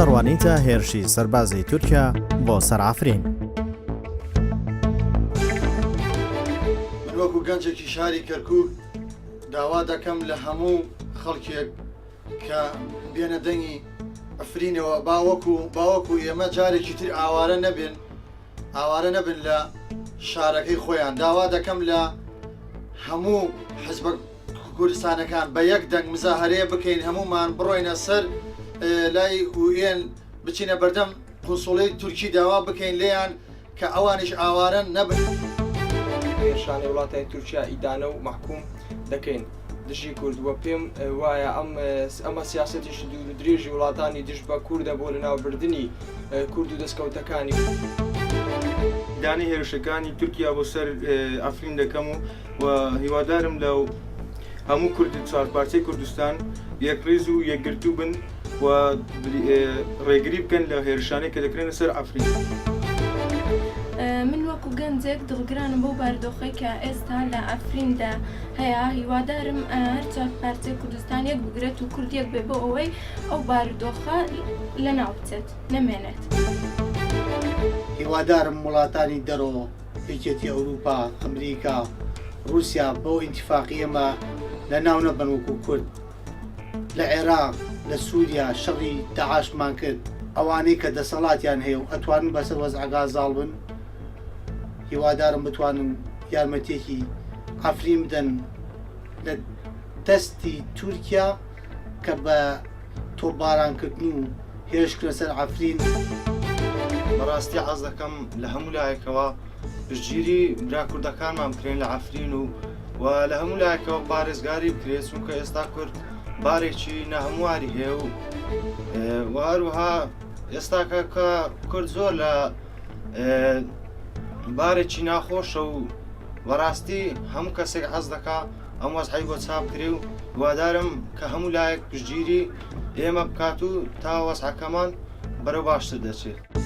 دەڕوانیتە هێرشی سەربازی تورکیا بۆ سەر عەفرین؟ من وەکو گەنجێکی شاری کەرکوک داوا دەکەم لە هەموو خەڵکێک کە بێنە دەنگی عەفرینەوە باوەکو باوەکو ئێمە جارێکی تر ئاوارە نەبن ئاوارە نەبن لە شارەکەی خۆیان داوا دەکەم لە هەموو حزبە کوردستانەکان بە یەک دەنگ مزاهرەیە بکەین هەموومان بڕۆینە سەر لای ئوئێن بچینە بەردەم قونسوڵی تورکی داوا بکەین لێیان کە ئەوانیش ئاوارە نەبن. هێرشانەی وڵاتانی تورکیا ئیدانە و مەحکوم دەکەین دژی کورد و پێم وایە ئەم ئەمە سیاسەتێکی دوور و درێژی وڵاتانی دژ بە کوردە بۆ لەناوبردنی کورد و دەستکەوتەکانی. ئیدانەی هێرشەکانی تورکیا بۆ سەر عەفرین دەکەم و و هیوادارم لە هەموو کورد چوارپارچەی کوردستان یەکڕیز و یەکگرتوو بن و ڕێگری بکەن لە هێرشانەی کە دەکرێنە سەر عەفرین. من وەکو گەنجێک دڵگرانم بەو بارودۆخەی کە ئێستا لە عەفریندا هەیە، هیوادارم هەر چوارپارچەی کوردستان یەک بگرێت و کورد یەک بێ بۆ ئەوەی ئەو بارودۆخە لەناو بچێت نەمێنێت. هیوادارم وڵاتانی دەرەوە یەکێتی ئەوروپا، ئەمریکا، ڕوسیا بەو ئینتیفاقی ئێمە لە ناو نەبەن وەکو کورد لە عێراق لە سوریا شەڕی داعشمان کرد ئەوانەی کە دەسەڵاتیان هەیە و ئەتوانن بەسەر وەزعەکە زاڵ بن هیوادارم بتوانن یارمەتیەکی عەفرین بدەن لە دەستی تورکیا کە بە تۆپبارانکردن و هێرشکردنە سەر عەفرین. بەڕاستی حەز دەکەم لە هەموو لایەکەوە پشتگیری برا کوردەکانمان بکرێن لە عەفرین و و لە هەموو لایەکەوە پارێزگاری بکرێت چونکە ئێستا کورد بارێکی ناهەمواری هەیە و و هەروەها ئێستاکە کە کورد زۆر لە بارێکی ناخۆشە و بەڕاستی هەموو کەسێک حەز دەکا ئەم وەزعەی بۆ چاک بکرێ و هیوادارم کە هەموو لایەک پشتگیری ئێمە بکات و تا وەزعەکەمان بەرەو باشتر دەچێت.